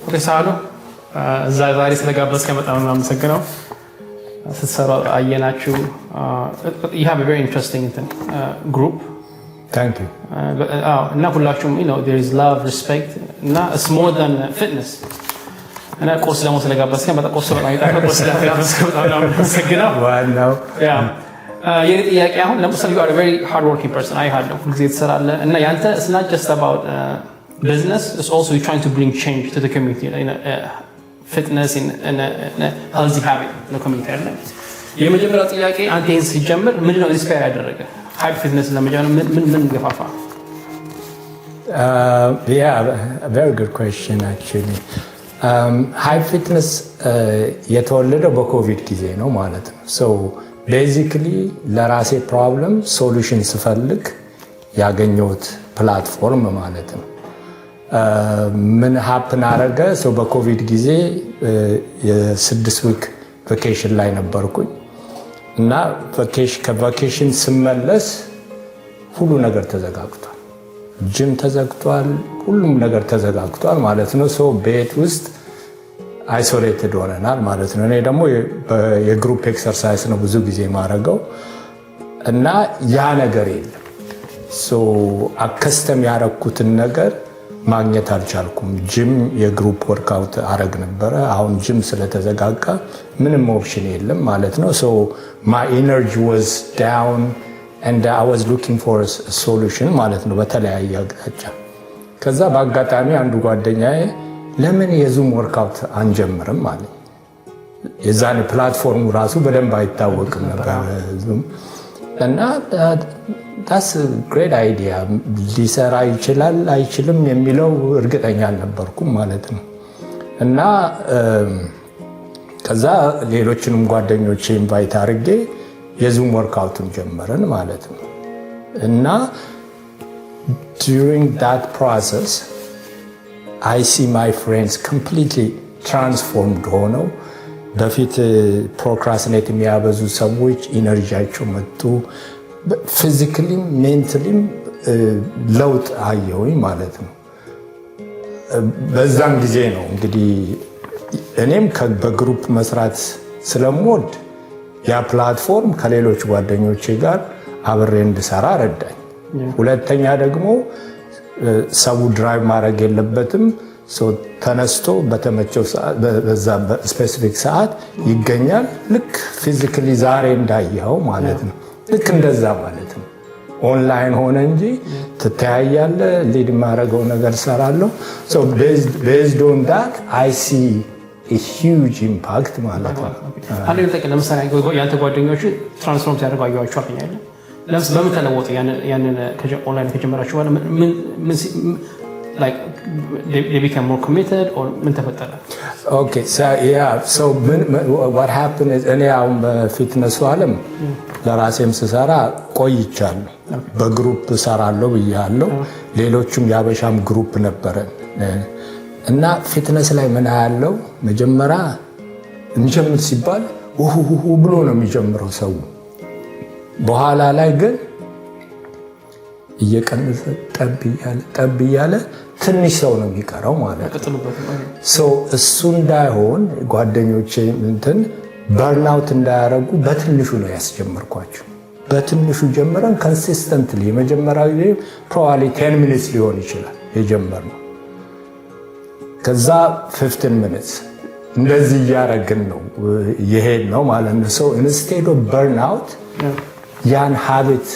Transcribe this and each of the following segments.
Okay ሳሉ፣ እዛ ዛሬ ስለጋበዝከኝ በጣም ነው የማመሰግነው። ስትሰሩ አየናችሁ። You have a very interesting እንትን group. Thank you. እና ሁላችሁም there is love, respect እና it's more than fitness። እና ቁርስ ደግሞ ስለጋበዝከኝ በጣም፣ ቁርስ በጣም ይጣፍጣል። ቁርስ ስለጋበዝከኝ በጣም ነው የማመሰግነው። ዋናው Yeah፣ የኔ ጥያቄ አሁን ለምሳሌ you are a very hard working person አይሃለሁ፣ ሁልጊዜ ትሰራለህ እና ያንተ it's not just about business, it's also you trying to bring change to the community, fitness, healthy habit ለ community አይደለ? የመጀመሪያው ጥያቄ አንተ ይህን ሲጀምር ምንድን ነው inspire ያደረገ? Hype Fitness ለመጀመር ምን ምን ገፋፋ? Yeah, a very good question actually. Hype Fitness የተወለደው በኮቪድ ጊዜ ነው ማለት ነው። So basically ለራሴ problem solution ስፈልግ ያገኘሁት platform ማለት ነው። ምን happen አረገ? So በኮቪድ ጊዜ የ6 week vacation ላይ ነበርኩኝ እና ከ vacation ስመለስ ሁሉ ነገር ተዘጋግቷል። ጅም ተዘግቷል። ሁሉም ነገር ተዘጋግቷል ማለት ነው። So ቤት ውስጥ isolated ሆነናል ማለት ነው። እኔ ደግሞ የ group exercise ነው ብዙ ጊዜ የማደርገው እና ያ ነገር የለም። So accustom ያረኩትን ነገር ማግኘት አልቻልኩም። Gym የ group workout አረግ ነበረ። አሁን ጅም ስለተዘጋጋ ምንም option የለም ማለት ነው። So my energy was down and I was looking for solution ማለት ነው በተለያየ አቅጣጫ። ከዛ በአጋጣሚ አንዱ ጓደኛዬ ለምን የ Zoom workout አንጀምርም አለኝ። የዛን platform ኡ ራሱ በደንብ አይታወቅም ነበር Zoom እና that's great idea፣ ሊሰራ ይችላል አይችልም የሚለው እርግጠኛ አልነበርኩም ማለት ነው። እና ከዛ ሌሎችንም ጓደኞቼ invite አድርጌ የ Zoom workout ኡን ጀመረን ማለት ነው። እና during that process I see my friends completely transformed ሆነው፣ በፊት procrastinate የሚያበዙ ሰዎች energy ያቸው መጡ። Physically ም mentally ም ለውጥ አየሁኝ ማለት ነው። በዛን ጊዜ ነው እንግዲህ እኔም በ group መስራት ስለምወድ ያ platform ከሌሎች ጓደኞቼ ጋር አብሬ እንድሰራ ረዳኝ። ሁለተኛ ደግሞ ሰው drive ማድረግ የለበትም። ተነስቶ በተመቸው በዛ specific ሰዓት ይገኛል። ልክ physically ዛሬ እንዳየኸው ማለት ነው። ልክ እንደዛ ማለት ነው። ኦንላይን ሆነ እንጂ ትተያያለህ። Lead የማደርገው ነገር እሰራለሁ። Based on that I see huge impact ማለት ነው። አንድ ጠቅ ለምሳሌ የአንተ ጓደኞቹ transform ሲያደርጉ አየኋቸው አልከኝ አይደለ? በምን ተለወጡ? ያንን ኦንላይን ከጀመራችሁ በኋላ ምን they become more committed or ምን ተፈጠረ? Okay, yeah, so what happened is እኔ አሁን በ fitness ኡ ዓለም ለራሴም ስሰራ ቆይቻለሁ። በ group እሰራለሁ ብያለሁ። ሌሎቹም የአበሻም group ነበረን እና fitness ላይ ምን ያለው መጀመሪያ እንጀምር ሲባል ውሁሁ ብሎ ነው የሚጀምረው ሰው። በኋላ ላይ ግን እየቀነሰ ጠብ እያለ ጠብ እያለ ትንሽ ሰው ነው የሚቀረው ማለት ነው። እሱ እንዳይሆን ጓደኞቼ እንትን burnout እንዳያደርጉ በትንሹ ነው ያስጀመርኳቸው። በትንሹ ጀምረን consistently የመጀመሪያው ጊዜ probably 10 minutes ሊሆን ይችላል የጀመርነው። ከዛ 15 minutes እንደዚህ እያደረግን ነው የሄድነው ማለት ነው። So instead of burnout ያን habit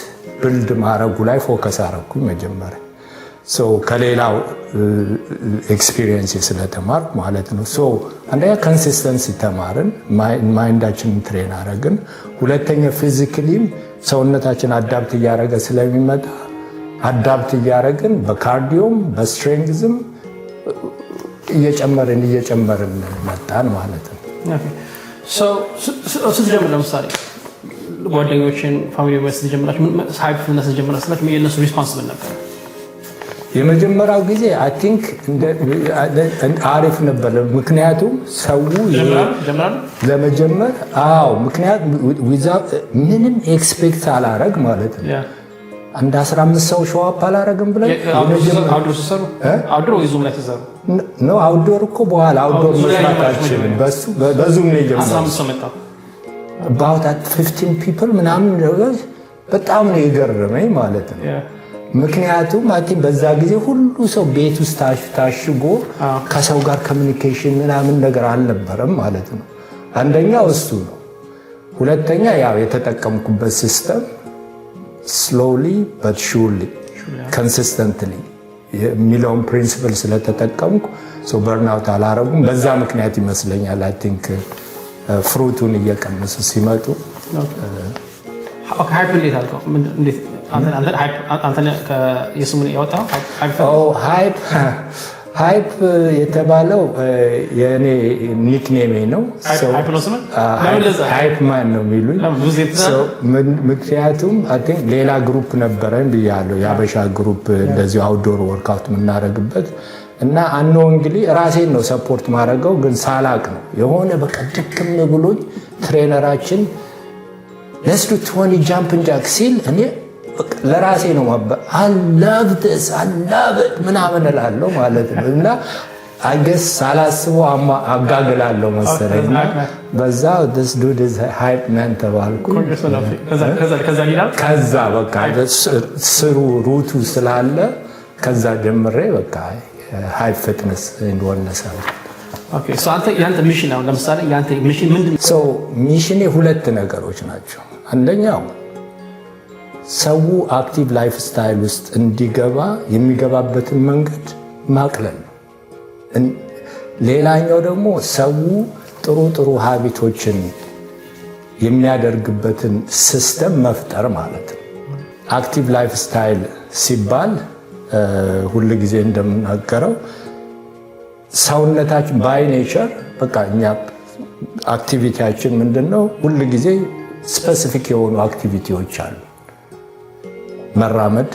build ማድረጉ ላይ focus አረግኩኝ መጀመሪያ ከሌላው experience ስለተማርኩ ማለት ነው። አንደኛ consistency ተማርን፣ mind ኣችንን train አረግን። ሁለተኛ physically ም ሰውነታችን adapt እያደረገ ስለሚመጣ adapt እያደረግን በ cardio ም በ strength ም እየጨመርን እየጨመርን መጣን ማለት ነው። ስትጀምር ለምሳሌ ጓደኞችን family ስትጀምራችሁ፣ Hype Fitness ስትጀምራችሁ የእነሱ response ምን ነበር? የመጀመሪያው ጊዜ I think አሪፍ ነበር። ምክንያቱም ሰው ለመጀመር፣ አዎ፣ ምክንያት ምንም expect አላረግ ማለት ነው። አንድ 15 ሰው show up አላረግም ብለን Outdoor ሲሰሩ፣ outdoor ወይ Zoom ላይ ሲሰሩ? No፣ outdoor እኮ በኋላ፣ outdoor መስራት አልችልም። በሱ በ Zoom ነው የጀመረው። 15 ሰው መጣ። About 15 people ምናምን። በጣም ነው የገረመኝ ማለት ነው። ምክንያቱም I think በዛ ጊዜ ሁሉ ሰው ቤት ውስጥ ታሽጎ ከሰው ጋር communication ምናምን ነገር አልነበረም ማለት ነው። አንደኛው እሱ ነው። ሁለተኛ ያው የተጠቀምኩበት system slowly but surely, consistently የሚለውን principle ስለተጠቀምኩ burnout አላረጉም። በዛ ምክንያት ይመስለኛል I think fruit ኡን እየቀመሱ ሲመጡ። Hype እንዴት አልከው? አንተ የስሙን ያወጣው? Hype የተባለው የእኔ nickname ኤ ነው። Hype man ነው የሚሉኝ። ምክንያቱም ሌላ group ነበረን ብያለሁ፣ የአበሻ group እንደዚሁ outdoor workout የምናደርግበት። እና unknowingly ራሴን ነው support ማድረገው፣ ግን ሳላቅ ነው የሆነ በቃ ድክም ብሎኝ trainer ኣችን "Let's do 20 jumping jack" ሲል እኔ ለራሴ ነው "I love this, I love it" ምናምን እላለሁ ማለት ነው። እና I guess ሳላስበው አጋግላለሁ መሰለኝ እና በዛ "This dude is hype man" ተባልኩ። ከዛ በቃ ስሩ root ኡ ስላለ ከዛ ጀምሬ በቃ Hype Fitness and Wellness አልኩት። ያንተ mission አሁን ለምሳሌ ያንተ mission ምንድን ነው? Mission ኤ ሁለት ነገሮች ናቸው። አንደኛው ሰው active lifestyle ውስጥ እንዲገባ የሚገባበትን መንገድ ማቅለል ነው። ሌላኛው ደግሞ ሰው ጥሩ ጥሩ habit ኦችን የሚያደርግበትን system መፍጠር ማለት ነው። Active lifestyle ሲባል ሁል ጊዜ እንደምናገረው ሰውነታችን by nature በቃ እኛ activity ያችን ምንድን ነው? ሁል ጊዜ specific የሆኑ activity ዎች አሉ። መራመድ፣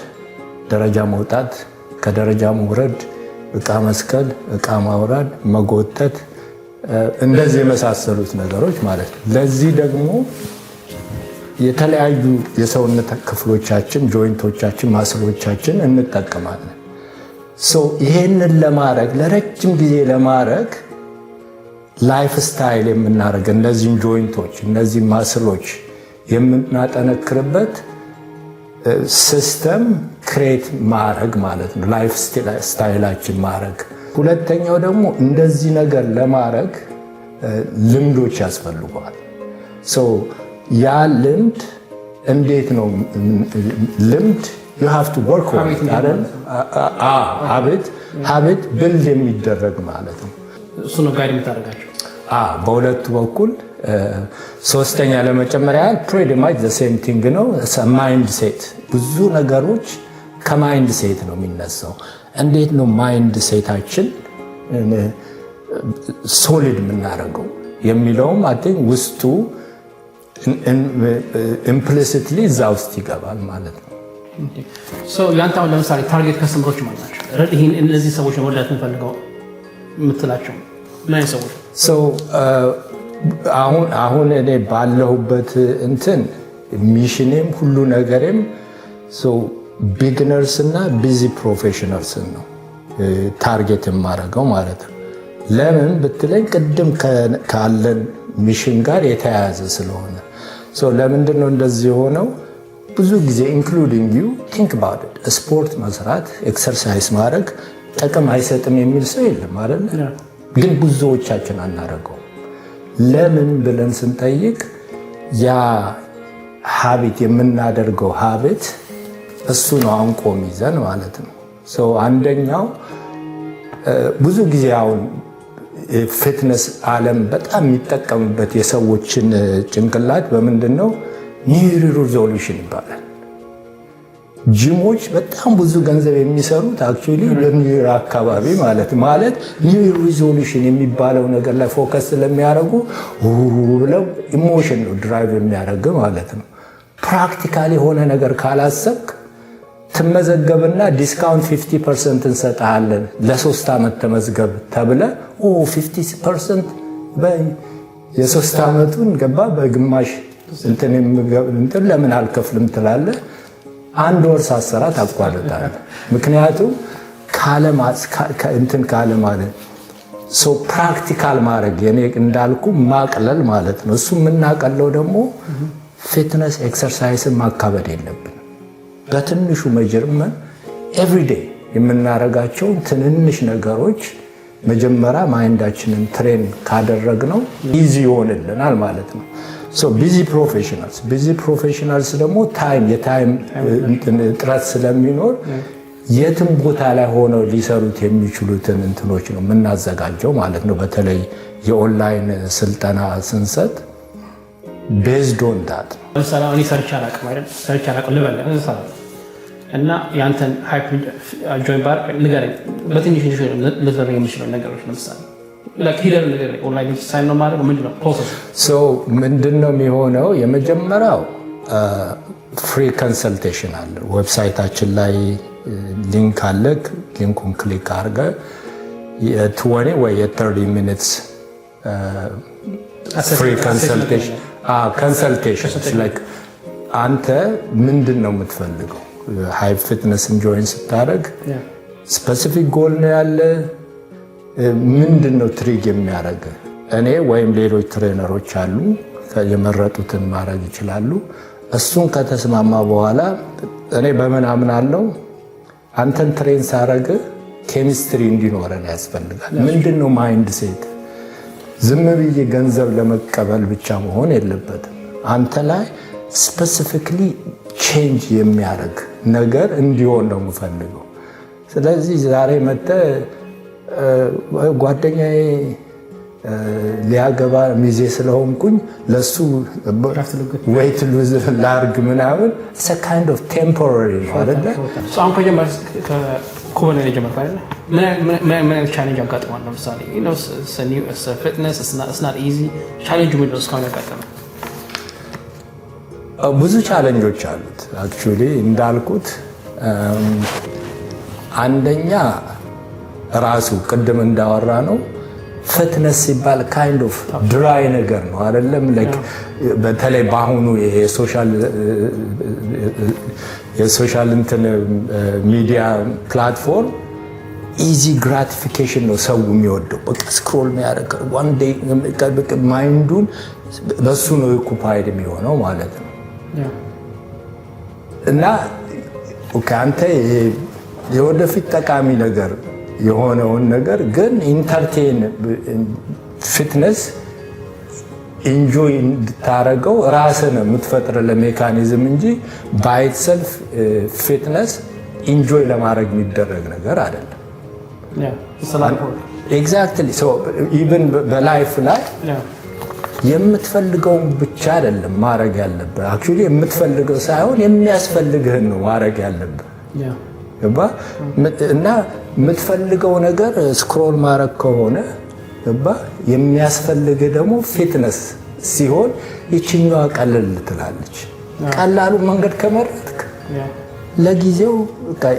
ደረጃ መውጣት፣ ከደረጃ መውረድ፣ እቃ መስቀል፣ እቃ ማውረድ፣ መጎተት፣ እንደዚህ የመሳሰሉት ነገሮች ማለት ነው። ለዚህ ደግሞ የተለያዩ የሰውነት ክፍሎቻችን፣ joint ኦቻችን፣ muscle ኦቻችን እንጠቀማለን። ይሄንን ለማድረግ፣ ለረጅም ጊዜ ለማድረግ lifestyle የምናደርግ እነዚህን joint ኦች፣ እነዚህን muscle ኦች የምናጠነክርበት system create ማድረግ ማለት ነው። Lifestyle ኣችን ማድረግ። ሁለተኛው ደግሞ እንደዚህ ነገር ለማድረግ ልምዶች ያስፈልገዋል። ያ ልምድ እንዴት ነው? ልምድ you have to work on it አይደል? Habit build የሚደረግ ማለት ነው። እሱ ነው guide የምታደርጋቸው። በሁለቱ በኩል። ሶስተኛ ለመጨመር ያህል pretty much the same thing ነው። Mindset፣ ብዙ ነገሮች ከ mindset ነው የሚነሳው። እንዴት ነው mindset ኣችን solid የምናደርገው የሚለውም I think ውስጡ implicitly እዛ ውስጥ ይገባል ማለት ነው። ያንተ አሁን ለምሳሌ target customer ኦች ማለት ናቸው። ይህን እነዚህ ሰዎች ነው መርዳት የምንፈልገው የምትላቸው ምን አይነት ሰዎች? አሁን እኔ ባለሁበት እንትን mission ኤም ሁሉ ነገሬም beginners እና busy professionals ን ነው target የማደርገው ማለት ነው። ለምን ብትለኝ ቅድም ካለን mission ጋር የተያያዘ ስለሆነ። ለምንድን ነው እንደዚህ የሆነው? ብዙ ጊዜ including you think about it፣ ስፖርት መስራት፣ exercise ማድረግ ጥቅም አይሰጥም የሚል ሰው የለም አይደለ? ግን ብዙዎቻችን አናደርገውም። ለምን ብለን ስንጠይቅ ያ habit፣ የምናደርገው habit እሱ ነው አንቆ ሚይዘን ማለት ነው። አንደኛው ብዙ ጊዜ አሁን fitness ዓለም በጣም የሚጠቀምበት የሰዎችን ጭንቅላት በምንድን ነው? New Year resolution ይባላል። ጂሞች በጣም ብዙ ገንዘብ የሚሰሩት actually በ New Year አካባቢ ማለት New Year resolution የሚባለው ነገር ላይ focus ስለሚያደርጉ ብለው emotion ነው drive የሚያደርግ ማለት ነው። Practical የሆነ ነገር ካላሰብክ ትመዘገብና discount 50% እንሰጥሃለን፣ ለ3 ዓመት ተመዝገብ ተብለ 50% የ3 ዓመቱን ገባ በግማሽ እንትን ለምን አልከፍልም ትላለህ። አንድ ወር ሳትሰራ ታቋርጣለህ። ምክንያቱም እንትን ካለ ማለት so practical ማድረግ የኔ እንዳልኩ ማቅለል ማለት ነው። እሱ የምናቀለው ደግሞ fitness exercise ን ማካበድ የለብንም። በትንሹ መጀመር፣ everyday የምናደርጋቸውን ትንንሽ ነገሮች መጀመሪያ mind ኣችንን train ካደረግነው easy ይሆንልናል ማለት ነው። Busy professionals ደግሞ time የ time እጥረት ስለሚኖር የትም ቦታ ላይ ሆነው ሊሰሩት የሚችሉትን እንትኖች ነው የምናዘጋጀው ማለት ነው። በተለይ የኦንላይን ስልጠና ስንሰጥ based on that ነው። ለምሳሌ እኔ ሰርቼ አላውቅም አይደል? ሰርቼ አላውቅም ልበል እና ያንተን Hype join ባረግ ንገረኝ፣ በትንሽ ልትነግረኝ የምችለው ነገሮች፣ ለምሳሌ ሂደር ንገረኝ። Online sign ነው ማድረግ ምንድን ነው process? ምንድን ነው የሚሆነው? የመጀመሪያው free consultation አለ። Website ኣችን ላይ link አለ። Link ኡን click አድርገህ የ20 ወይ የ30 minutes free consultation፣ አንተ ምንድን ነው የምትፈልገው? Hype Fitness ን join ስታደርግ specific goal ነው ያለ? ምንድን ነው trigger የሚያደርግ? እኔ ወይም ሌሎች trainer ኦች አሉ፣ የመረጡትን ማድረግ ይችላሉ። እሱን ከተስማማ በኋላ እኔ በምን አምናለሁ፣ አንተን train ሳረግ ኬሚስትሪ እንዲኖረን ያስፈልጋል። ምንድን ነው mindset? ዝም ብዬ ገንዘብ ለመቀበል ብቻ መሆን የለበትም። አንተ ላይ specifically change የሚያደርግ ነገር እንዲሆን ነው የምፈልገው። ስለዚህ ዛሬ መጥተህ ጓደኛዬ ሊያገባ ሚዜ ስለሆንኩኝ ለሱ weight lose ላርግ ምናምን kind of temporary ነው አይደለ? አሁን ከኮበና የጀመርከው አይደለ? ምን አይነት challenge ያጋጥማል? ለምሳሌ fitness not easy፣ challenge ምንድን ነው እስካሁን ያጋጠመው? ብዙ challenge ኦች አሉት። Actually እንዳልኩት አንደኛ ራሱ ቅድም እንዳወራነው fitness ሲባል kind of dry ነገር ነው አይደለም? በተለይ በአሁኑ የ social እንትን media platform easy gratification ነው ሰው የሚወደው። በቃ scroll የሚያደርገው one day mind ኡን በሱ ነው occupied የሚሆነው ማለት ነው። እና አንተ የወደፊት ጠቃሚ ነገር የሆነውን ነገር ግን entertain fitness enjoy እንድታረገው ራስን የምትፈጥርለት mechanism እንጂ by itself fitness enjoy ለማድረግ የሚደረግ ነገር አይደለም። Exactly፣ even በ life ላይ የምትፈልገውን ብቻ አይደለም ማድረግ ያለብህ። Actually የምትፈልገው ሳይሆን የሚያስፈልግህን ነው ማድረግ ያለብህ። ገባ? እና የምትፈልገው ነገር scroll ማድረግ ከሆነ፣ ገባ፣ የሚያስፈልግህ ደግሞ fitness ሲሆን ይችኛዋ ቀለል ትላለች። ቀላሉ መንገድ ከመረጥክ ለጊዜው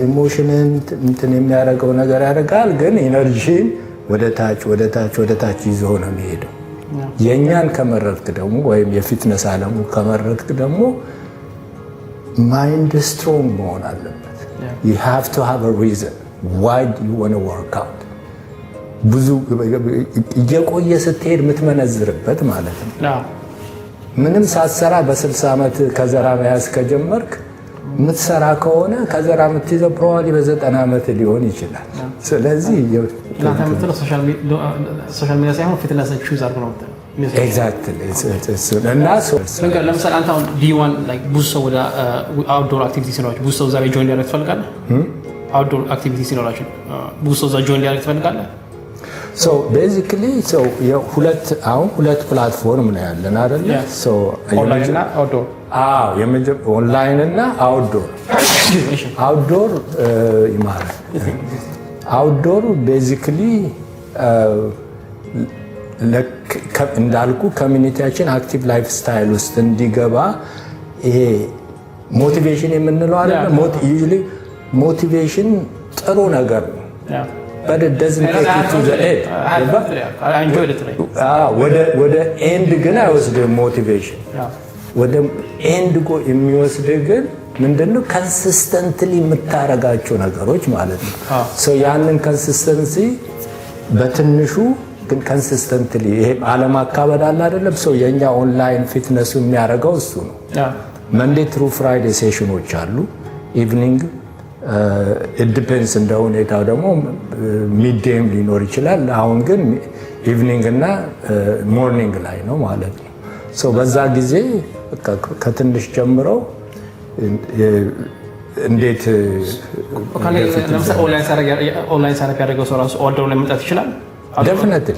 emotion ን እንትን የሚያደርገው ነገር ያደርጋል፣ ግን energy ን ወደ ታች፣ ወደ ታች፣ ወደ ታች ይዞ ነው የሚሄደው። የእኛን ከመረጥክ ደግሞ ወይም የ fitness ዓለሙ ከመረጥክ ደግሞ mind strong መሆን አለበት። You have to have a reason why you wanna work out። ብዙ እየቆየ ስትሄድ የምትመነዝርበት ማለት ነው። ምንም ሳትሰራ በ60 ዓመት ከዘራ መያዝ ከጀመርክ፣ የምትሰራ ከሆነ ከዘራ የምትይዘው probably በ90 ዓመት ሊሆን ይችላል። ስለዚህ እናንተ የምትለው social media ሳይሆን fitness ን choose አድርጎ ነው የምትለው። Exactly እና ነገር ለምሳሌ አንተ አሁን ዲ1 ብዙ ሰው ወደ outdoor activity ሲኖራቸው ብዙ ሰው እዛ ላይ join ሊያደርግ ትፈልጋለህ? Outdoor activity ሲኖራቸው ብዙ ሰው እዛ join ሊያደርግ ትፈልጋለህ? Basically ሁለት አሁን ሁለት platform ነው ያለን አይደለ? ኦንላይን እና outdoor። ኦንላይን እና outdoor። Outdoor ይማራል። Outdoor basically እንዳልኩ community ያችን active lifestyle ውስጥ እንዲገባ ይሄ motivation የምንለው አለ። Usually motivation ጥሩ ነገር ነው። But it doesn't take you to the end. ወደ end ግን አይወስድም motivation። ወደ end goal የሚወስድህ ግን ምንድነው? Consistently የምታረጋቸው ነገሮች ማለት ነው። So ያንን consistency በትንሹ ግን consistently፣ ይሄ አለማካበድ አለ አይደለም። So የእኛ online fitness ኡ የሚያደርገው እሱ ነው። Monday through Friday session ኦች አሉ። Evening depends፣ እንደ ሁኔታው ደግሞ midday ም ሊኖር ይችላል። አሁን ግን evening እና morning ላይ ነው ማለት ነው። So በዛ ጊዜ በቃ ከትንሽ ጀምረው እንዴት ለምሳሌ online sign up ያደረገው ሰው ራሱ outdoor ላይ መምጣት ይችላል። Definitely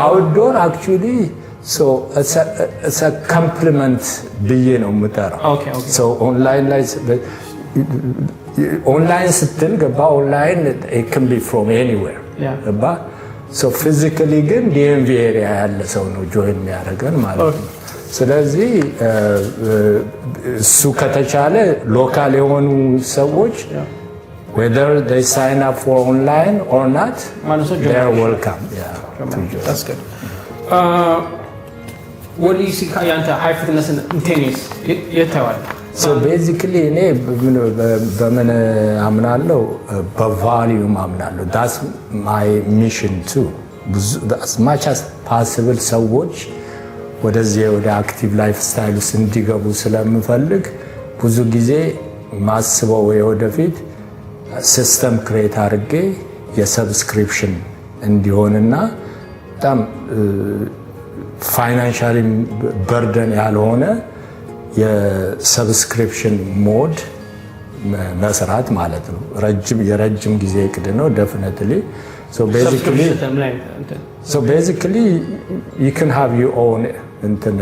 outdoor actually complement ብዬ ነው የምጠራው። ኦንላይን ላይ ኦንላይን ስትል ገባ online can be from anywhere ገባ። Physically ግን DMV area ያለ ሰው ነው join የሚያደርገን ማለት ነው። ስለዚህ እሱ ከተቻለ local የሆኑ ሰዎች whether they sign up for online or not, they are welcome, yeah, to join. That's good. What do you see ያንተ Hype Fitness in 10 years የት ታየዋለህ? So basically እኔ በምን አምናለሁ? በ volume አምናለሁ። That's my mission too. As much as possible ሰዎች ወደዚህ ወደ active lifestyle ውስጥ እንዲገቡ ስለምፈልግ ብዙ ጊዜ ማስበው ወደፊት system create አድርጌ የ subscription እንዲሆንና በጣም financially burden ያልሆነ የ subscription mode መስራት ማለት ነው። የረጅም ጊዜ እቅድ ነው። Definitely basically you can have your own እንትን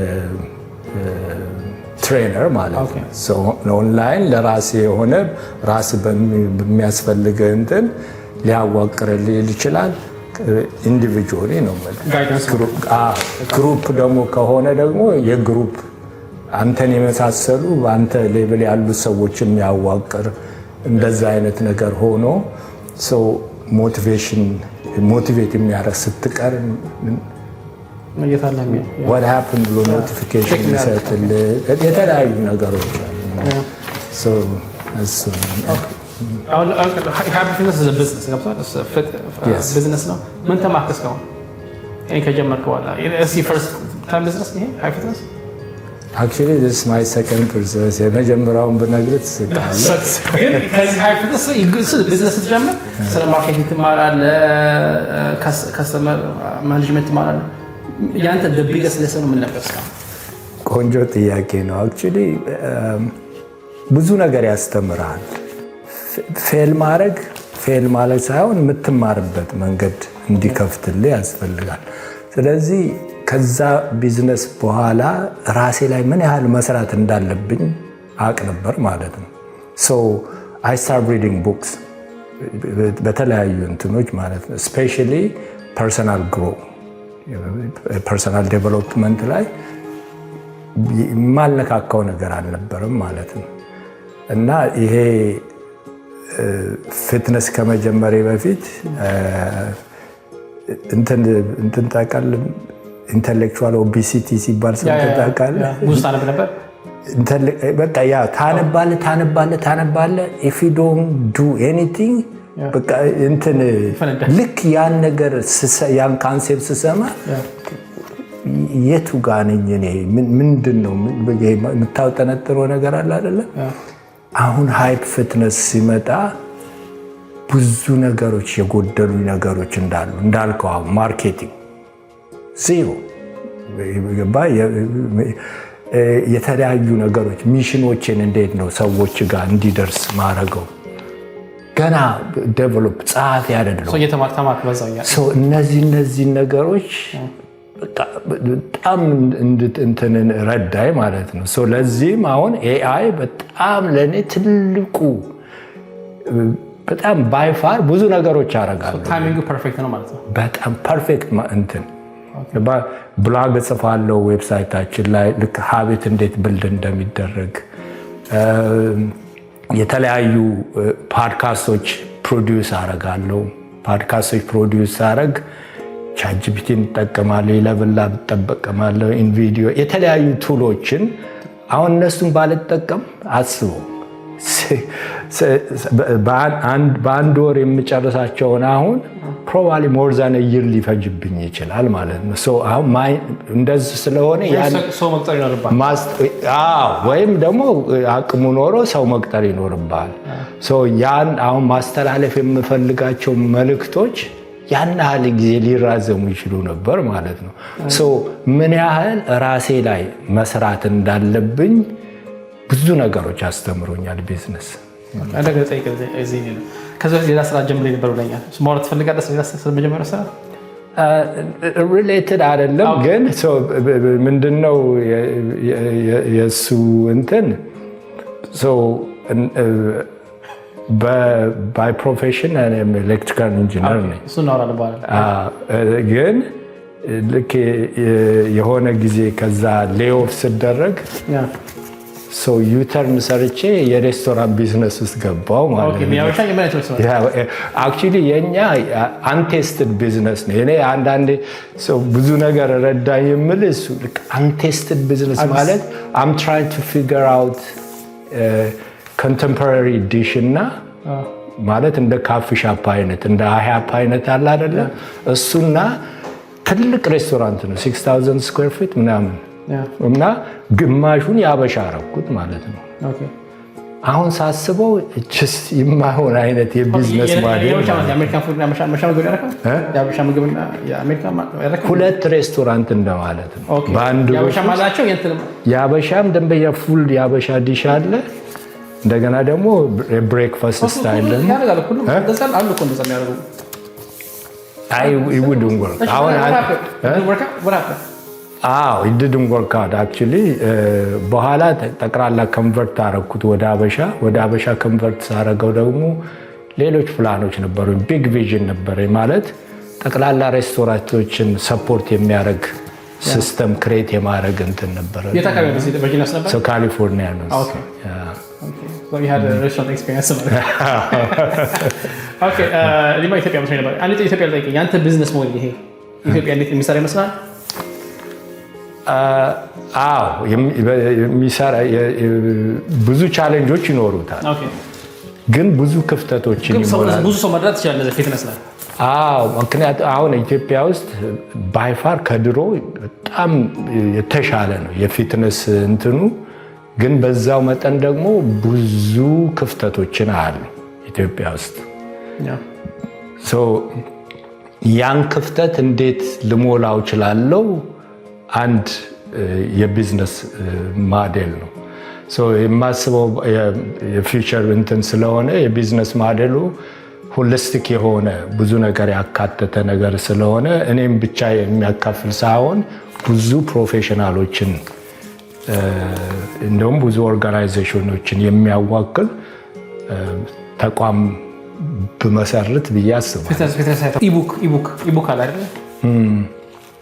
trainer ማለት ነው። ኦንላይን ለራሴ የሆነ ራስ በሚያስፈልግህ እንትን ሊያዋቅርልህ ይችላል። Individually ነው የምልህ። Group ደግሞ ከሆነ ደግሞ የ group አንተን የመሳሰሉ በአንተ level ያሉ ሰዎች የሚያዋቅር እንደዛ አይነት ነገር ሆኖ ሰው motivation motivate የሚያደርግ ስትቀር what happened ብሎ notification የሚሰጥልህ የተለያዩ ነገሮች አሉ። እሱ Hype Fitness business ገብቶሃል? ቢዝነስ ነው። ምን ተማርክ እስካሁን ይሄን ከጀመርክ በኋላ? እስኪ first time business ይሄ Hype Fitness? Actually this my second business። የመጀመሪያውን ብነግርህ ትስቃለህ። ግን ከዚህ Hype Fitness business ስትጀምር ስለ marketing ትማራለህ፣ customer management ትማራለህ። ያንተ biggest lesson ምን ነበር እስካሁን? ቆንጆ ጥያቄ ነው። Actually ብዙ ነገር ያስተምርሃል። Fail ማድረግ fail ማለት ሳይሆን የምትማርበት መንገድ እንዲከፍትልህ ያስፈልጋል። ስለዚህ ከዛ ቢዝነስ በኋላ ራሴ ላይ ምን ያህል መስራት እንዳለብኝ አቅ ነበር ማለት ነው። So I start reading books በተለያዩ እንትኖች ማለት ነው። Especially personal grow personal development ላይ የማልነካካው ነገር አልነበረም ማለት ነው። እና ይሄ fitness ከመጀመሬ በፊት እንትን ታውቃለህ፣ intellectual obesity ሲባል ሰምተህ ታውቃለህ? ብዙ ታነብ ነበር። በቃ ያ ታነባለህ፣ ታነባለህ፣ ታነባለህ፣ if you don't do anything በቃ እንትን ልክ ያን ነገር ያን concept ስሰማ የቱ ጋ ነኝ እኔ? ምንድን ነው የምታውጠነጥረው ነገር አለ አይደለ? አሁን Hype Fitness ሲመጣ ብዙ ነገሮች የጎደሉ ነገሮች እንዳሉ እንዳልከው አሁን marketing zero፣ የተለያዩ ነገሮች mission ኦችን እንዴት ነው ሰዎች ጋር እንዲደርስ ማድረገው ገና develop ጸሐፊ አይደለሁም። እነዚህ ነገሮች በጣም እንትንን ረዳይ ማለት ነው። ለዚህም አሁን AI በጣም ለእኔ ትልቁ በጣም by far ብዙ ነገሮች አደርጋለሁ። Timing ኡ perfect ነው ማለት ነው። በጣም perfect። እንትን ብላግ እጽፋለሁ website ኣችን ላይ ልክ habit እንዴት build እንደሚደረግ፣ የተለያዩ podcast ኦች produce አረጋለሁ። Podcast ኦች produce አረግ ChatGPT ን እጠቀማለሁ፣ ElevenLabs እጠቀማለሁ፣ InVideo የተለያዩ tool ኦችን አሁን እነሱን ባልጠቀም አስበው፣ በአንድ ወር የምጨርሳቸውን አሁን probably more than a year ሊፈጅብኝ ይችላል ማለት ነው። አሁን እንደዚህ ስለሆነ ሰው መቅጠር ይኖርብሃል። ወይም ደግሞ አቅሙ ኖሮ ሰው መቅጠር ይኖርብሃል። ያን አሁን ማስተላለፍ የምፈልጋቸው መልእክቶች ያን ያህል ጊዜ ሊራዘሙ ይችሉ ነበር ማለት ነው። ምን ያህል ራሴ ላይ መስራት እንዳለብኝ ብዙ ነገሮች አስተምሮኛል ቢዝነስ። ከዚ በፊት ሌላ ስራ ጀምሬ ነበር ብለኛል። ማውራት ትፈልጋለህ? ሌላ ስለመጀመሪያ ስራ? Related አይደለም ግን ምንድነው የእሱ እንትን፣ by profession electrical engineer ነኝ። እሱ እናወራለን በኋላ። ግን ልክ የሆነ ጊዜ ከዛ layoff ስደረግ U-turn ሰርቼ የ restaurant business ውስጥ ገባው ማለት ነው። Actually የኛ untested business ነው። እኔ አንዳንዴ ሰው ብዙ ነገር ረዳኝ የምል እሱ untested business ማለት I'm trying to figure out contemporary dish እና ማለት እንደ coffee shop አይነት፣ እንደ IHOP አይነት አለ አይደለ? እሱና ትልቅ ሬስቶራንት ነው፣ 6000 square feet ምናምን እና ግማሹን የአበሻ አረኩት ማለት ነው። አሁን ሳስበው just የማይሆን አይነት የ business model። ሁለት ሬስቶራንት እንደማለት ነው። በአንድ የአበሻም ደንበኛ full የአበሻ ዲሽ አለ። እንደገና ደግሞ የ breakfast style ደግሞ አይ wouldn't work አሁን። አዎ፣ it didn't work out actually። በኋላ ጠቅላላ convert አረኩት ወደ አበሻ። ወደ አበሻ convert ሳረገው ደግሞ ሌሎች ፕላኖች ነበሩ። Big vision ነበረ፣ ማለት ጠቅላላ ሬስቶራንቶችን support የሚያደርግ system create የማድረግ እንትን ነበረ። ካሊፎርኒያ ነው። Restaurant experience። ኢትዮጵያ መስሎኝ ነበር። አንድ ኢትዮጵያ ልጠይቅህ፣ የአንተ business model ይሄ ኢትዮጵያ እንዴት የሚሰራ ይመስላል? አዎ፣ የሚሰራ፣ ብዙ challenge ኦች ይኖሩታል፣ ግን ብዙ ክፍተቶችን ይሞላል። ብዙ ሰው መርዳት ይችላል እንደዚህ fitness ላይ። አዎ፣ ምክንያቱ አሁን ኢትዮጵያ ውስጥ by far ከድሮ በጣም የተሻለ ነው የ fitness እንትኑ፣ ግን በዛው መጠን ደግሞ ብዙ ክፍተቶችን አሉ ኢትዮጵያ ውስጥ። ያን ክፍተት እንዴት ልሞላው እችላለሁ? አንድ የ business model ነው የማስበው። የ future እንትን ስለሆነ የ business model ኡ holistic የሆነ፣ ብዙ ነገር ያካተተ ነገር ስለሆነ እኔም ብቻ የሚያካፍል ሳይሆን ብዙ professional ኦችን እንደውም ብዙ organization ኦችን የሚያዋክል ተቋም ብመሰርት ብዬ አስባለሁ። Ebook አለ አይደለ?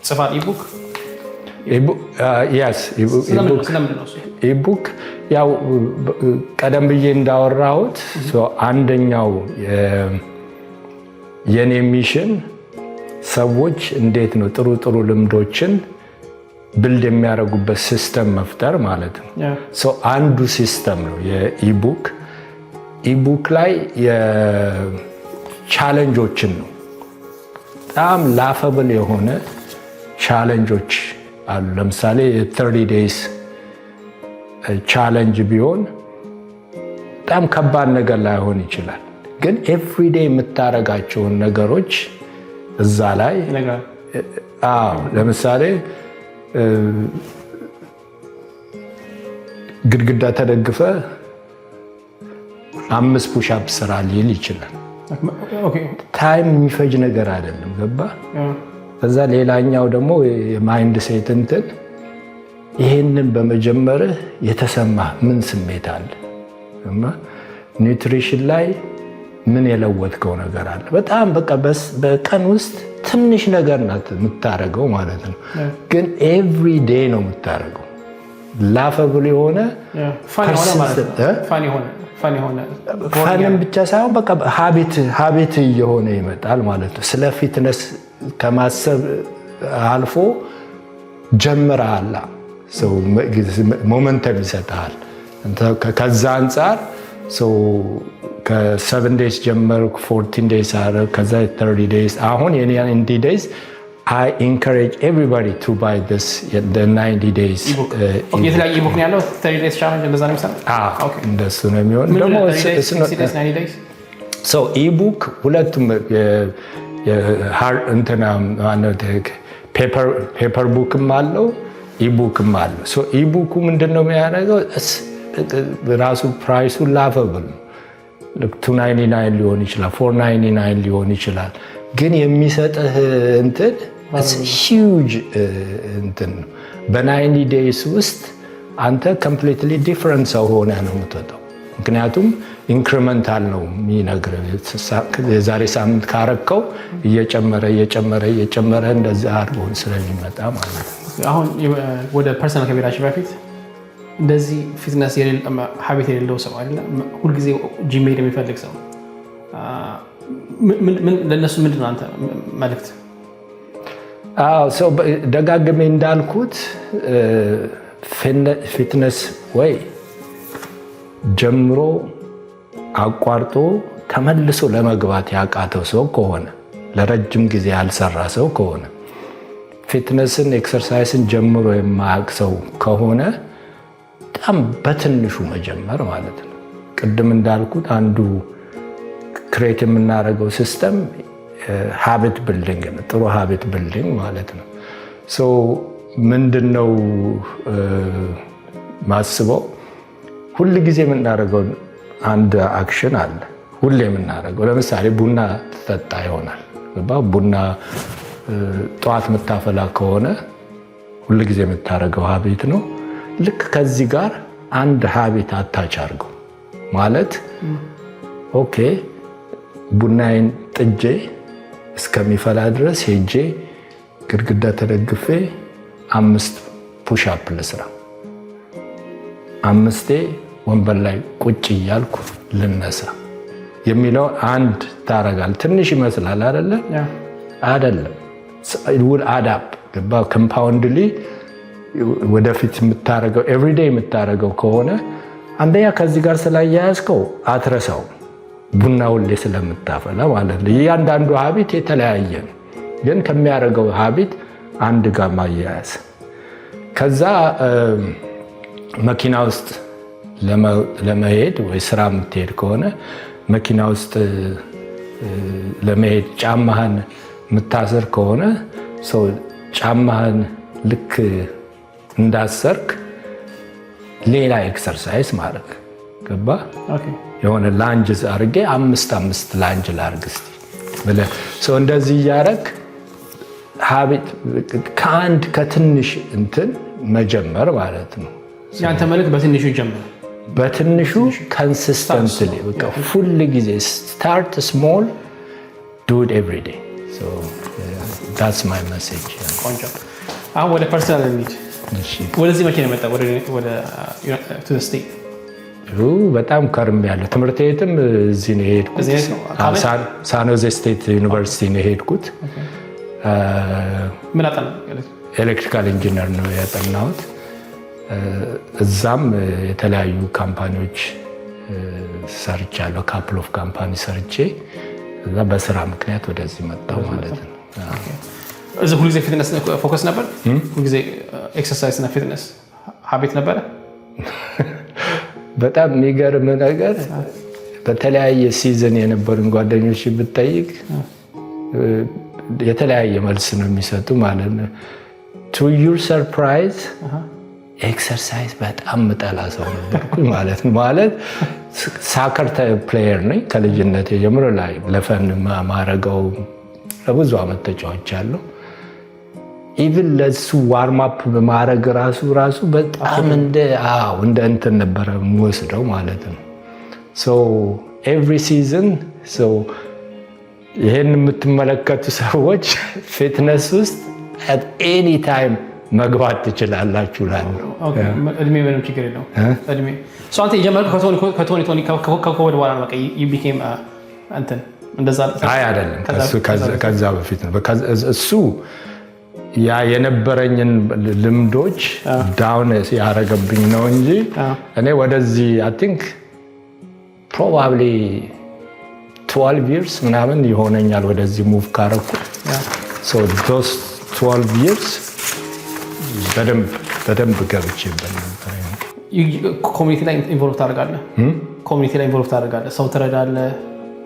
ጽፋል ebook። ስለምንድን ነው እሱ? Ebook ያው ቀደም ብዬ እንዳወራሁት አንደኛው የኔ mission ሰዎች እንዴት ነው ጥሩ ጥሩ ልምዶችን build የሚያደርጉበት system መፍጠር ማለት ነው። አንዱ system ነው የ ebook። Ebook ላይ challenge ኦችን ነው፣ በጣም laughable የሆነ challenge ኦች አሉ። ለምሳሌ የ30 days challenge ቢሆን በጣም ከባድ ነገር ላይሆን ይችላል፣ ግን everyday የምታደርጋቸውን ነገሮች እዛ ላይ፣ አዎ፣ ለምሳሌ ግድግዳ ተደግፈ አምስት push up ስራ ሊል ይችላል። Time የሚፈጅ ነገር አይደለም። ገባ? ከዛ ሌላኛው ደግሞ የ mindset እንትን፣ ይሄንን በመጀመርህ የተሰማ ምን ስሜት አለ? Nutrition ላይ ምን የለወጥከው ነገር አለ? በጣም በቃ በቀን ውስጥ ትንሽ ነገር ናት የምታደርገው ማለት ነው፣ ግን every day ነው የምታደርገው። Laughable የሆነ fun ም ብቻ ሳይሆን በቃ habit እየሆነ ይመጣል ማለት ነው። ስለ fitness ከማሰብ አልፎ ጀምረሃል። Momentum ይሰጥሃል። ከዛ አንጻር ከ 7 days ጀመርኩ፣ 14 days አደረግ፣ ከዛ 30 days፣ አሁን የኔ 90 days። I encourage everybody to buy this, the 90 days. የተለያየ ebook ነው ያለው። 30 days challenge እንደዛ ነው የሚሰራው። እንደሱ ነው የሚሆን። ደግሞ ebook ሁለቱም እንትና paper book ም አለው፣ ebook ም አለው። Ebook ኡ ምንድን ነው የሚያደርገው? ራሱ price ኡ laughable ነው። 299 ሊሆን ይችላል፣ 499 ሊሆን ይችላል። ግን የሚሰጥህ እንትን huge እንትን ነው። በ90 days ውስጥ አንተ completely different ሰው ሆነህ ነው የምትወጣው። ምክንያቱም incremental ነው የሚነግርህ። የዛሬ ሳምንት ካረከው እየጨመረ እየጨመረ እየጨመረ እንደዚህ አድርጎ ስለሚመጣ ማለት ነው። አሁን ወደ personal ከመሄዳችን በፊት እንደዚህ fitness habit የሌለው ሰው አይደለ፣ ሁልጊዜ ጂም መሄድ የሚፈልግ ሰው፣ ለእነሱ ምንድን ነው አንተ መልእክት? ደጋግሜ እንዳልኩት fitness ወይ ጀምሮ አቋርጦ ተመልሶ ለመግባት ያቃተው ሰው ከሆነ፣ ለረጅም ጊዜ ያልሰራ ሰው ከሆነ፣ fitness ን exercise ን ጀምሮ የማያውቅ ሰው ከሆነ በጣም በትንሹ መጀመር ማለት ነው። ቅድም እንዳልኩት አንዱ create የምናደርገው system habit building ነው። ጥሩ habit building ማለት ነው። ምንድን ነው ማስበው፣ ሁል ጊዜ የምናደርገው አንድ action አለ። ሁሌ የምናደርገው፣ ለምሳሌ ቡና ትጠጣ ይሆናል። ቡና ጠዋት የምታፈላ ከሆነ ሁል ጊዜ የምታደርገው habit ነው። ልክ ከዚህ ጋር አንድ habit attach አድርገው ማለት okay፣ ቡናዬን ጥጄ እስከሚፈላ ድረስ ሄጄ ግድግዳ ተደግፌ አምስት push up ልስራ፣ አምስቴ ወንበር ላይ ቁጭ እያልኩ ልነሳ የሚለው አንድ ታረጋል። ትንሽ ይመስላል አይደለ? አይደለም። Will add up፣ ገባ? Compoundly ወደፊት የምታረገው፣ everyday የምታረገው ከሆነ አንደኛ ከዚህ ጋር ስላያያዝከው አትረሳው። ቡና ሁሌ ስለምታፈላ ማለት ነው። እያንዳንዱ habit የተለያየ ነው፣ ግን ከሚያደርገው habit አንድ ጋር ማያያዝ። ከዛ መኪና ውስጥ ለመሄድ ወይ ስራ የምትሄድ ከሆነ መኪና ውስጥ ለመሄድ ጫማህን የምታስር ከሆነ ጫማህን ልክ እንዳሰርክ ሌላ exercise ማድረግ፣ ገባ? የሆነ lunge አድርጌ አምስት አምስት lunge ላርግ እስቲ ብለህ እንደዚህ እያረግ habit ከአንድ ከትንሽ እንትን መጀመር ማለት ነው። ያንተ መልዕክት በትንሹ ጀምር። በትንሹ consistently፣ በቃ ሁል ጊዜ start small, do it every day. That's my message. ቆንጆ። አሁን ወደ personal እንሂድ። ወደዚህ መቼ ነው የመጣው? ወደ state? በጣም ከርሜያለሁ። ትምህርት ቤትም እዚህ ነው የሄድኩት። San Jose State University ነው የሄድኩት። ምን አጠና? Electrical engineer ነው ያጠናሁት። እዛም የተለያዩ company ዎች ሰርቻለሁ። Couple of company ሰርቼ እዛ በስራ ምክንያት ወደዚህ መጣሁ ማለት ነው። እዚህ ሁልጊዜ fitness focus ነበር? ሁልጊዜ exercise እና fitness habit ነበረ? በጣም የሚገርም ነገር በተለያየ season የነበሩን ጓደኞች ብጠይቅ የተለያየ መልስ ነው የሚሰጡ ማለት ነው። To your surprise, exercise በጣም ምጠላ ሰው ነበርኩኝ ማለት ነው። ማለት soccer player ነኝ ከልጅነት ጀምሮ፣ ላይ ለ fun ማረገው ለብዙ ዓመት ተጫውቻለሁ። Even ለሱ warm up በማድረግ ራሱ በጣም እንደ እንትን ነበረ የምወስደው ማለት ነው። So every season ይሄን የምትመለከቱ ሰዎች fitness ውስጥ at any time መግባት ትችላላችሁ እላለሁ። እድሜ ምንም ችግር የለውም። እድሜ አንተ የጀመርከው ከ2020 ከኮቪድ በኋላ ነው። በቃ you became እንትን እንደዛ? አይ አይደለም፣ ከዛ በፊት ነው። እሱ ያ የነበረኝን ልምዶች down ያደረገብኝ ነው እንጂ እኔ ወደዚህ I think probably 12 years ምናምን ይሆነኛል ወደዚህ move ካረኩ። So those 12 years በደንብ በደንብ ገብቼበት ነበር። Community ላይ involve ታደርጋለህ? Community ላይ involve ታደርጋለህ፣ ሰው ትረዳለህ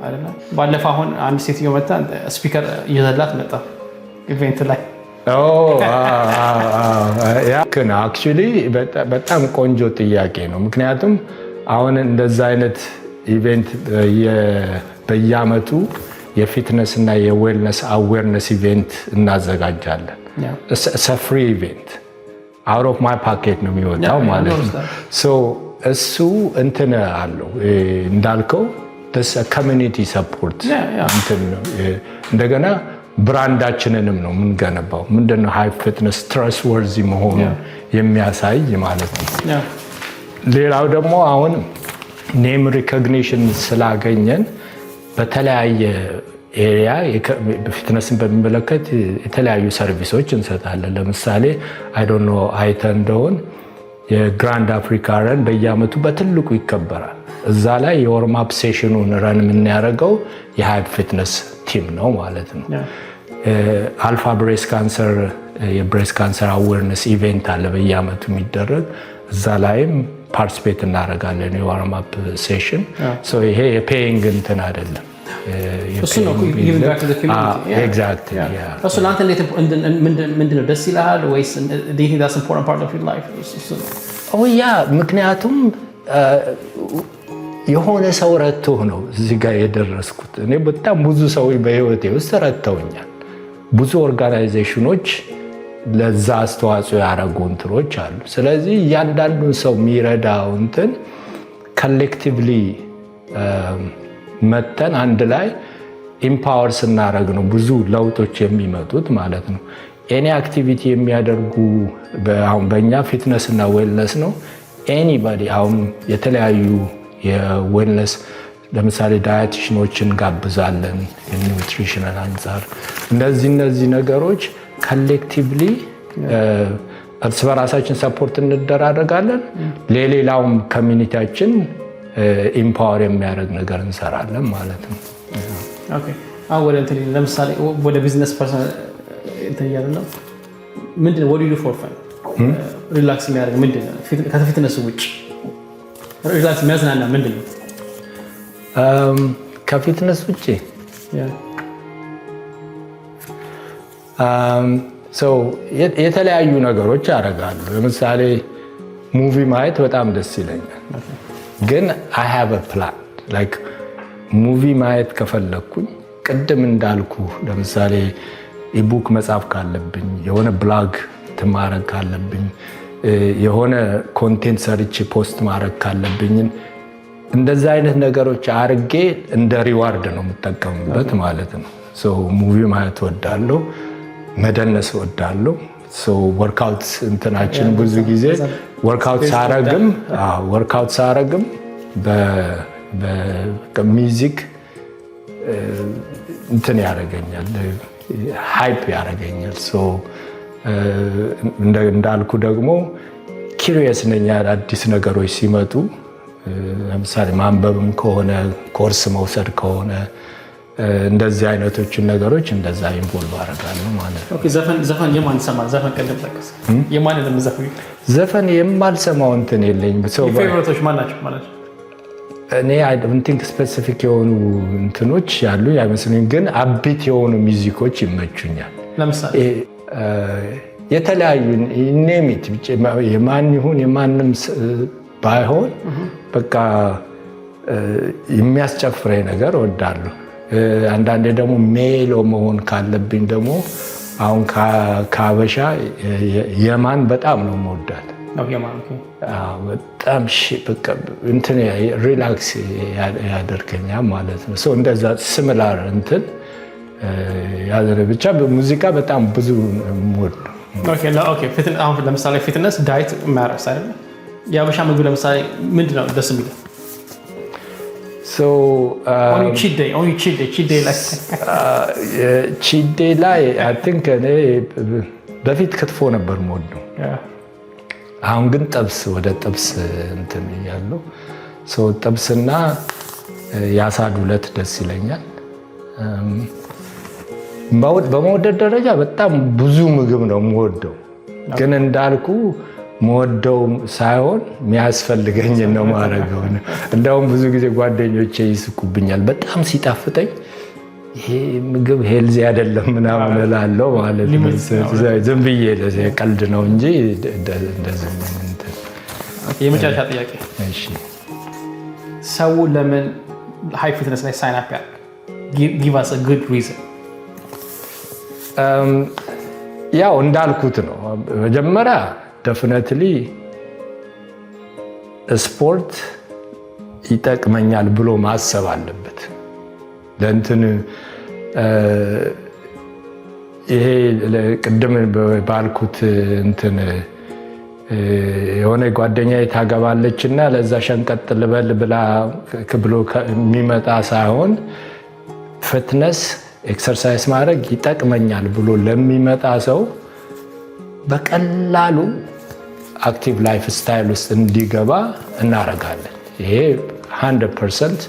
አይደለ? ባለፈው አሁን አንድ ሴትዮ መጣ፣ speaker ይዘላት መጣ event ላይ። Actually በጣም ቆንጆ ጥያቄ ነው። ምክንያቱም አሁን እንደዛ አይነት event በየአመቱ የ fitness እና የ wellness awareness event እናዘጋጃለን። Free event፣ out of my pocket ነው የሚወጣው ማለት ነው። እሱ እንትን አለው እንዳልከው community support እንትን ነው። እንደገና brand ኣችንንም ነው የምንገነባው። ምንድነው Hype Fitness trustworthy መሆኑን የሚያሳይ ማለት ነው። ሌላው ደግሞ አሁን name recognition ስላገኘን በተለያየ area fitness ን በሚመለከት የተለያዩ service ኦች እንሰጣለን። ለምሳሌ I don't know አይተህ እንደሆን የ Grand Africa Run በየአመቱ በትልቁ ይከበራል። እዛ ላይ የ warm up session ኑን run የምናደርገው የ Hype Fitness team ነው ማለት ነው። Alpha breast cancer፣ የ breast cancer awareness event አለ በየአመቱ የሚደረግ። እዛ ላይም participate እናደርጋለን የ warm up session። ይሄ የ paying እንትን አይደለም። እሱ ነው giving back to the community. Exactly. እሱ ለአንተ እንዴት ምንድን ነው፣ ደስ ይልሃል ወይስ do you think that's important part of your life? እሱ ነው። Oh yeah፣ ምክንያቱም የሆነ ሰው ረድቶህ ነው እዚህ ጋር የደረስኩት። እኔ በጣም ብዙ ሰዎች በህይወቴ ውስጥ ረድተውኛል። ብዙ organization ኖች ለዛ አስተዋጽኦ ያደረጉ እንትኖች አሉ። ስለዚህ እያንዳንዱን ሰው የሚረዳው እንትን collectively መተን አንድ ላይ empower ስናደርግ ነው ብዙ ለውጦች የሚመጡት ማለት ነው። Any activity የሚያደርጉ፣ አሁን በእኛ fitness እና wellness ነው። Anybody አሁን የተለያዩ የ wellness ለምሳሌ dietitian ኖችን እንጋብዛለን። የ nutritional አንጻር እነዚህ ነገሮች collectively እርስ በራሳችን support እንደራረጋለን። ለሌላውም community ያችን empower የሚያደርግ ነገር እንሰራለን ማለት ነው። Okay፣ አሁን ወደ እንትን ለምሳሌ ወደ business person እንትን እያለ ነው። ምንድን ነው what do you do for fun? Relax የሚያደርግ ምንድን ነው? ከ fitness ውጭ relax የሚያዝናና ምንድን ነው? ከ fitness ውጭ ሰው የተለያዩ ነገሮች ያደርጋሉ። ለምሳሌ movie ማየት በጣም ደስ ይለኛል። ግን I have a plan፣ like movie ማየት ከፈለግኩኝ ቅድም እንዳልኩ ለምሳሌ ebook መጻፍ ካለብኝ፣ የሆነ ብላግ ማድረግ ካለብኝ፣ የሆነ content ሰርቼ post ማድረግ ካለብኝን እንደዛ አይነት ነገሮች አርጌ እንደ reward ነው የምጠቀምበት ማለት ነው። Movie ማየት እወዳለሁ፣ መደነስ እወዳለሁ። Workout እንትናችን ብዙ ጊዜ workout ሳረግም በ music እንትን ያደርገኛል፣ hype ያደርገኛል። እንዳልኩ ደግሞ curious ነኝ። አዲስ ነገሮች ሲመጡ ለምሳሌ ማንበብም ከሆነ፣ ኮርስ መውሰድ ከሆነ እንደዚህ አይነቶችን ነገሮች እንደዛ involve አደርጋለሁ ማለት ነው። Okay፣ ዘፈን የማን ትሰማለህ? ዘፈን ቅድም ጠቀስክ። የማንን ነው የምትዘፍነው? ዘፈን የማልሰማው እንትን የለኝም። ሰው Favorite ኦች ማን ናቸው ማለት ነው? እኔ I don't think specific የሆኑ እንትኖች ያሉ አይመስሉኝም፣ ግን upbeat የሆኑ music ኦች ይመቹኛል። ለምሳሌ? የተለያዩ name it፣ የማን ይሁን የማንም ባይሆን በቃ የሚያስጨፍረኝ ነገር እወዳለሁ። አንዳንዴ ደግሞ mellow መሆን ካለብኝ ደግሞ አሁን ከሀበሻ የማን በጣም ነው የምወዳት። በጣም እንትን relax ያደርገኛል ማለት ነው። እንደዛ similar እንትን ብቻ ሙዚቃ በጣም ብዙ የምወድ ነው። አሁን ለምሳሌ fitness, diet matters አይደለ? የሀበሻ ምግብ ለምሳሌ ምንድን ነው ደስ የሚለው? Cheat day ላይ? Cheat day ላይ I think እኔ በፊት ክትፎ ነበር የምወደው። አሁን ግን ጥብስ፣ ወደ ጥብስ እንትን እያለሁ፣ ጥብስና የአሳ ዱለት ደስ ይለኛል። በመውደድ ደረጃ በጣም ብዙ ምግብ ነው የምወደው፣ ግን እንዳልኩ መወደው ሳይሆን የሚያስፈልገኝን ነው ማድረገው። እንደውም ብዙ ጊዜ ጓደኞቼ ይስቁብኛል። በጣም ሲጣፍጠኝ ይሄ ምግብ healthy አይደለም ምናምን እላለሁ ማለት ነው። ዝም ብዬ ቀልድ ነው እንጂ እንደዚህ። የመጨረሻ ጥያቄ፣ ሰው ለምን Hype Fitness ላይ sign up ያደርግ? Give us a good reason. ያው እንዳልኩት ነው። መጀመሪያ definitely ስፖርት ይጠቅመኛል ብሎ ማሰብ አለበት። ለእንትን ይሄ ቅድም ባልኩት እንትን የሆነ ጓደኛ ታገባለች እና ለዛ ሸንቀጥ ልበል ብላ ብሎ የሚመጣ ሳይሆን fitness exercise ማድረግ ይጠቅመኛል ብሎ ለሚመጣ ሰው በቀላሉ active lifestyle ውስጥ እንዲገባ እናደርጋለን። ይሄ 100%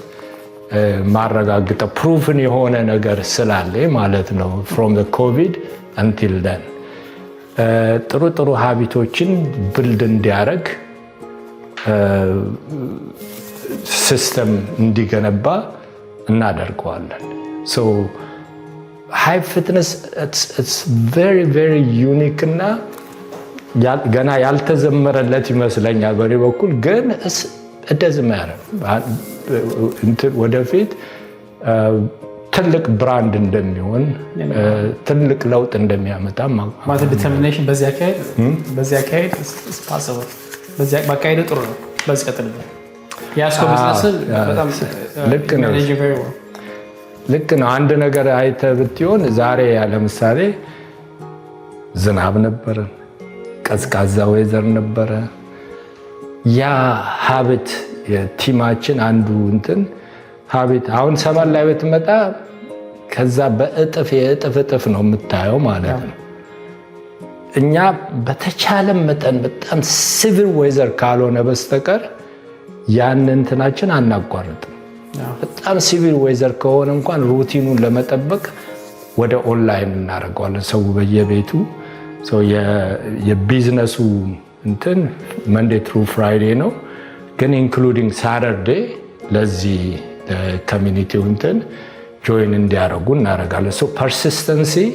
ማረጋግጠው proven የሆነ ነገር ስላለ ማለት ነው። From COVID until then ጥሩ ጥሩ habit ኦችን build እንዲያደርግ፣ system እንዲገነባ እናደርገዋለን። Hype Fitness very very unique እና ገና ያልተዘመረለት ይመስለኛል በእኔ በኩል፣ ግን እንደዚህ ወደፊት ትልቅ brand እንደሚሆን፣ ትልቅ ለውጥ እንደሚያመጣ ማለት determination በዚህ አካሄድ በአካሄዱ ጥሩ ነው። በዚህ ቀጥልበት። የያዝከው ቢዝነስን በጣም ልክ ነው። ልክ ነው። አንድ ነገር አይተህ ብትሆን ዛሬ ለምሳሌ ዝናብ ነበረ፣ ቀዝቃዛ weather ነበረ። ያ habit የ team ኣችን አንዱ እንትን habit አሁን summer ላይ ብትመጣ ከዛ በእጥፍ የእጥፍ እጥፍ ነው የምታየው ማለት ነው። እኛ በተቻለ መጠን በጣም severe weather ካልሆነ በስተቀር ያን እንትናችን አናቋርጥም። በጣም severe weather ከሆነ እንኳን routine ኑን ለመጠበቅ ወደ ኦንላይን እናደርገዋለን። ሰው በየቤቱ የቢዝነሱ እንትን Monday through Friday ነው፣ ግን including Saturday ለዚህ community ው እንትን join እንዲያደርጉ እናደርጋለን። Persistency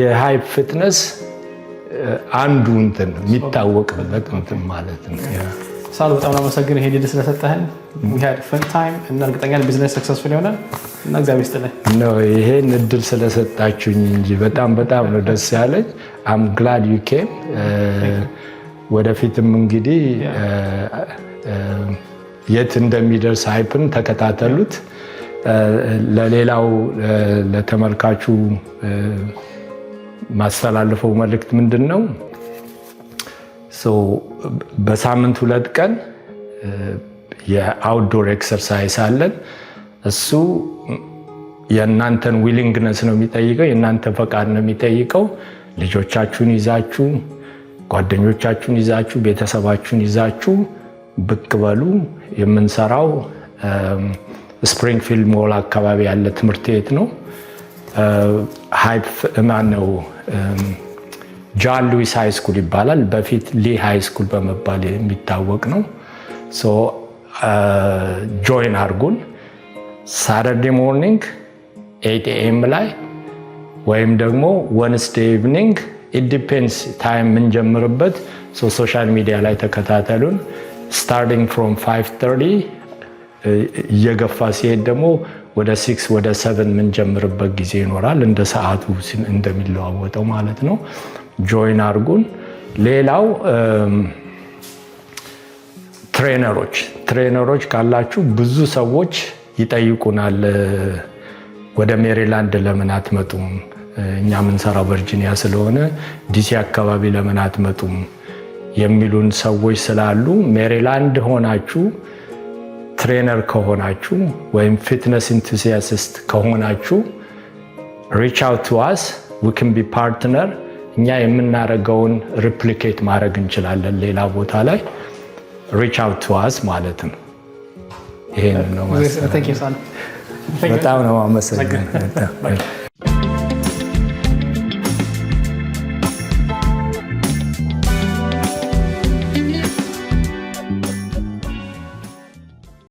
የ Hype Fitness አንዱ እንትን የሚታወቅበት እንትን ማለት ነው። ሳሉ፣ በጣም አመሰግን ይሄን ዕድል ስለሰጠህን። We had fun time እና እርግጠኛ business successful ይሆናል እና እግዚአብሔር ይስጥልኝ። ይሄን እድል ስለሰጣችሁኝ እንጂ በጣም በጣም ነው ደስ ያለኝ። I'm glad you came። ወደፊትም እንግዲህ የት እንደሚደርስ Hype ን ተከታተሉት። ለሌላው ለተመልካቹ ማስተላልፈው መልእክት ምንድን ነው? በሳምንት 2 ቀን የ outdoor exercise አለን። እሱ የእናንተን willingness ነው የሚጠይቀው፣ የእናንተን ፈቃድ ነው የሚጠይቀው። ልጆቻችሁን ይዛችሁ፣ ጓደኞቻችሁን ይዛችሁ፣ ቤተሰባችሁን ይዛችሁ ብቅ በሉ። የምንሰራው Springfield Mall አካባቢ ያለ ትምህርት ቤት ነው። Hype ማነው John Lewis High School ይባላል። በፊት Lee High School በመባል የሚታወቅ ነው። Join አድርጉን። Saturday morning 8 AM ላይ ወይም ደግሞ Wednesday evening፣ it depends time የምንጀምርበት። Social media ላይ ተከታተሉን። Starting from 5:30 እየገፋ ሲሄድ ደግሞ ወደ 6፣ ወደ 7 የምንጀምርበት ጊዜ ይኖራል። እንደ ሰዓቱ እንደሚለዋወጠው ማለት ነው። Join አድርጉን። ሌላው trainer ኦች ካላችሁ ብዙ ሰዎች ይጠይቁናል። ወደ ሜሪላንድ ለምን አትመጡም? እኛ የምንሰራው ቨርጂኒያ ስለሆነ ዲሲ አካባቢ ለምን አትመጡም የሚሉን ሰዎች ስላሉ ሜሪላንድ ሆናችሁ trainer ከሆናችሁ ወይም fitness enthusiast ከሆናችሁ reach out to us, we can be partner። እኛ የምናደርገውን replicate ማድረግ እንችላለን ሌላ ቦታ ላይ፣ reach out to us ማለት ነው። ይሄንን ነው። በጣም ነው አመሰግናለሁ።